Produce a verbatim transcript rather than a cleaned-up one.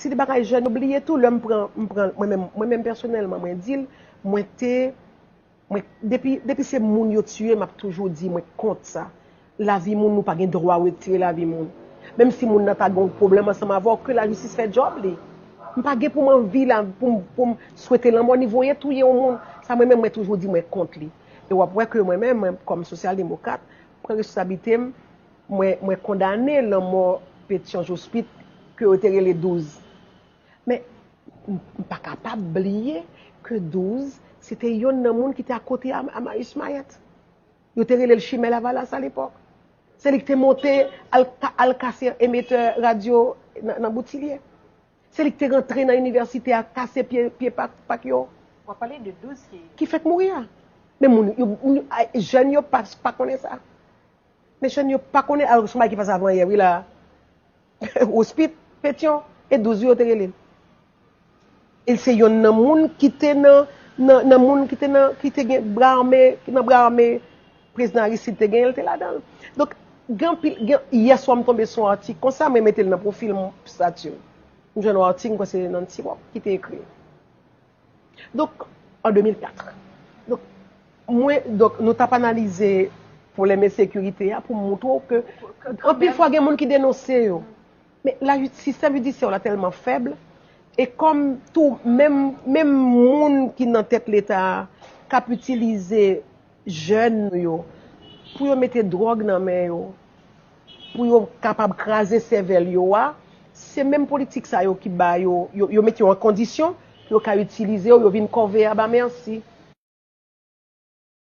Se de bagay jèn yo bliye tou, lè m pran, m pran, mwen menm, mwen menm pèsonèlman, mwen di l, mwen te, mwen, depi, depi se moun yo tiye, m ap toujou di mwen kont sa. Lavi moun, nou pa gen dwa retire lavi moun. Menm si moun nan ta gen yon pwoblèm ansanm avè w, ke lajistis fè djòb li. M pa gen pou m anvi la, pou m, pou m swete lanmò ni voye touye yon moun. Sa mwen menm, mwen toujou di mwen kont li. E w ap wè ke mwen menm, mwen, kòm sosyal demokrat, pran responsablite m, mwen, mwen kondane lanmò Petyon Jospit ke yo te rele douz. Men, m m pa kapab bliye ke douz, se te yonn nan moun ki te akote a, a Marius Mayette. Yo te rele l Chimè Lavalas alepòk. Se li ki te monte al, ka- al kase emetè radyo nan, nan Boutilye. Se li ki te rantre nan inivèsite a, kase pye, pye pak, pak yo. W ap pale de douz ki Ki fèk mouri a. Men moun, yo, moun, ay, jèn yo pa, pa konnen sa. Men jèn yo pa konnen, alò se yon bagay ki pase avan yè, wi la. Wospit, Petyon, e douz yo te rele l. E se yonn nan moun ki te nan, nan, nan moun ki te nan, ki te gen bra ame, ki nan bra ame prezidan Aristide te genyen, l te ladan l. Donk, gen anpil, gen, yè swa m tonbe sou yon atik konsa, mwen mete l nan pwofil m, stati m. M jwenn yon atik, m kwè se Nancy Wap ki te ekri l. Donk, an de mil kat. Donk, mwen, donk, nou t ap analize pwoblèm ensekirite a pou m montre w ke anpil fwa gen moun ki denonse yo. Men la, sistèm jidisyè w la tèlman fèb, e kòm tou, menm, menm moun ki nan tèt Leta a k ap itilize jèn nou yo pou yo mete dwòg nan men yo, pou yo kapab kraze sèvèl yo a, se menm politik sa yo ki ba yo, yo, yo mete yo an kondisyon pou yo ka itilize yo, yo vin kòveya ba mèsi.